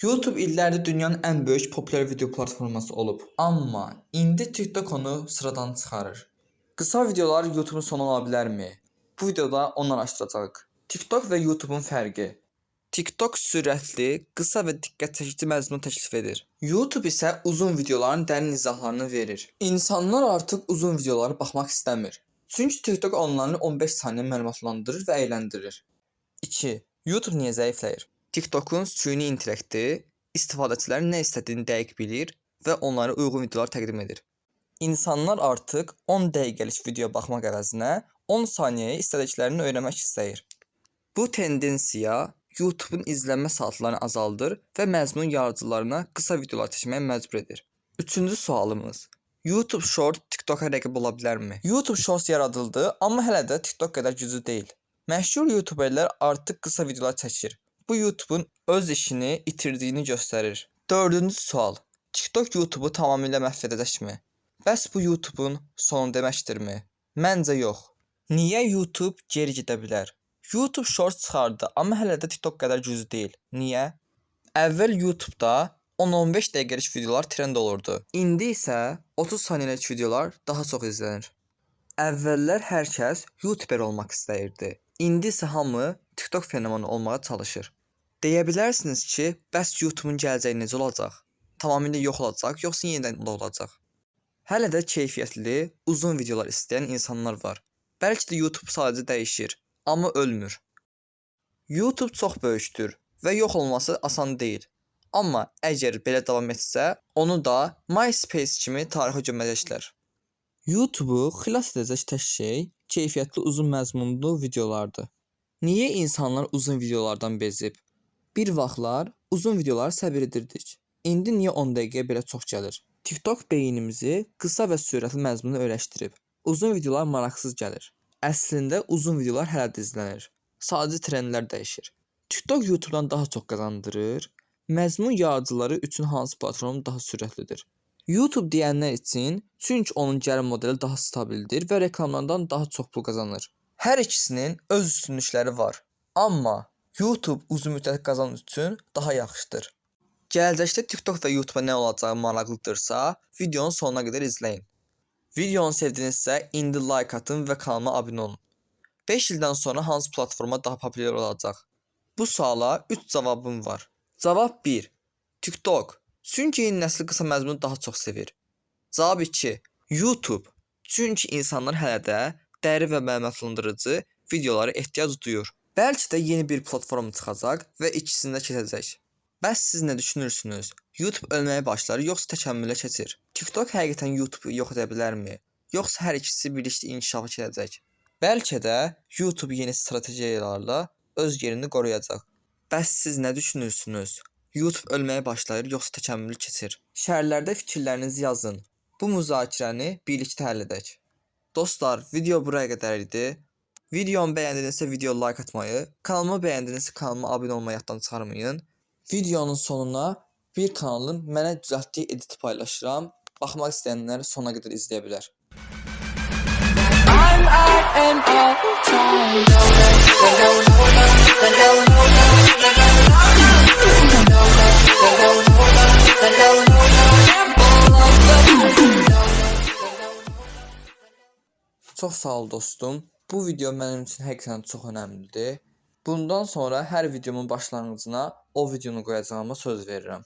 YouTube illərdir dünyanın ən böyük populyar video platforması olub. Amma indi TikTok onu sıradan çıxarır. Qısa videolar YouTube'un sonu ola bilərmi? Bu videoda onu araşdıracağıq. TikTok və YouTube'un fərqi. TikTok sürətli, qısa və diqqət çəkici məzmun təklif edir. YouTube isə uzun videoların dərin izahlarını verir. İnsanlar artıq uzun videolara baxmaq istəmir. Çünki TikTok onları 15 saniyə məlumatlandırır və əyləndirir. 2. YouTube niyə zəifləyir? TikTokun süni intellekti istifadəçilərin nə istədiyini dəqiq bilir və onlara uyğun videolar təqdim edir. İnsanlar artıq 10 dəqiqəlik videoya baxmaq əvəzinə 10 saniyəyə istədiklərini öyrənmək istəyir. Bu tendensiya YouTube-un izlənmə saatlarını azaldır və məzmun yaradıcılarına qısa videolar çəkməyə məcbur edir. Üçüncü sualımız. YouTube Short TikToka rəqib ola bilərmi? YouTube Shorts yaradıldı, amma hələ də TikTok qədər güclü deyil. Məşhur YouTuberlər artıq qısa videolar çəkir. Bu YouTube'un öz işini itirdiyini göstərir. Dördüncü sual. TikTok YouTube'u tamamilə məhv edəcəkmi? Bəs bu YouTube'un sonu deməkdirmi? Məncə yox. Niyə YouTube geri gedə bilər? YouTube Shorts çıxardı, amma hələ də TikTok qədər güclü deyil. Niyə? Əvvəl YouTube-da 10-15 dəqiqəlik videolar trend olurdu. İndi isə 30 saniyəlik videolar daha çox izlənir. Əvvəllər hər kəs YouTuber olmaq istəyirdi. İndi isə hamı TikTok fenomeni olmağa çalışır. Deyə bilərsiniz ki, bəs YouTube-un gələcəyi necə olacaq? Tamamilə yox olacaq, yoxsa yenidən olacaq? Hələ də keyfiyyətli, uzun videolar istəyən insanlar var. Bəlkə də YouTube sadəcə dəyişir, amma ölmür. YouTube çox böyükdür və yox olması asan deyil. Amma əgər belə davam etsə, onu da MySpace kimi tarixə göməcəklər. YouTube-u xilas edəcək tək şey keyfiyyətli uzun məzmunlu videolardır. Niyə insanlar uzun videolardan bezib? Bir vaxtlar uzun videolara səbir edirdik. İndi niyə 10 dəqiqəyə belə çox gəlir? TikTok beynimizi qısa və sürətli məzmuna öyrəşdirib. Uzun videolar maraqsız gəlir. Əslində uzun videolar hələ də izlənir. Sadəcə trendlər dəyişir. TikTok YouTube-dan daha çox qazandırır. Məzmun yaradıcıları üçün hansı platform daha sürətlidir? YouTube deyənlər üçün, çünki onun gəlir modeli daha stabildir və reklamlardan daha çox pul qazanır. Hər ikisinin öz üstünlükləri var. Amma YouTube uzun müddətli qazanc üçün daha yaxşıdır. Gələcəkdə TikTok və YouTube-a nə olacağı maraqlıdırsa, videonun sonuna qədər izləyin. Videonu sevdinizsə, indi like atın və kanalıma abunə olun. 5 ildən sonra hansı platforma daha populyar olacaq? Bu suala 3 cavabım var. Cavab 1. TikTok. Çünki yeni nəsil qısa məzmunu daha çox sevir. Cavab 2. YouTube. Çünki insanlar hələ də dərin və məlumatlandırıcı videolara ehtiyac duyur. Bəlkə də yeni bir platform çıxacaq və ikisini də keçəcək. Bəs siz nə düşünürsünüz? YouTube ölməyə başlar yoxsa təkəmmülə keçir? TikTok həqiqətən YouTube-u yox edə bilərmi? Yoxsa hər ikisi birlikdə inkişafa keçəcək? Bəlkə də YouTube yeni strategiyalarla öz yerini qoruyacaq. Bəs siz nə düşünürsünüz? YouTube ölməyə başlayır yoxsa təkəmmül keçir? Şərhlərdə fikirlərinizi yazın. Bu müzakirəni birlikdə həll edək. Dostlar, video buraya qədər idi. Videomu bəyəndinizsə video like atmayı, kanalımı bəyəndinizsə kanalıma abunə olmayı yaddan çıxarmayın. Videonun sonuna bir kanalın mənə düzəltdiyi editi paylaşıram. Baxmaq istəyənlər sona qədər izləyə bilər. Çox sağ ol dostum. Bu video mənim üçün həqiqətən çox önəmlidir. Bundan sonra hər videomun başlanğıcına o videonu qoyacağıma söz verirəm.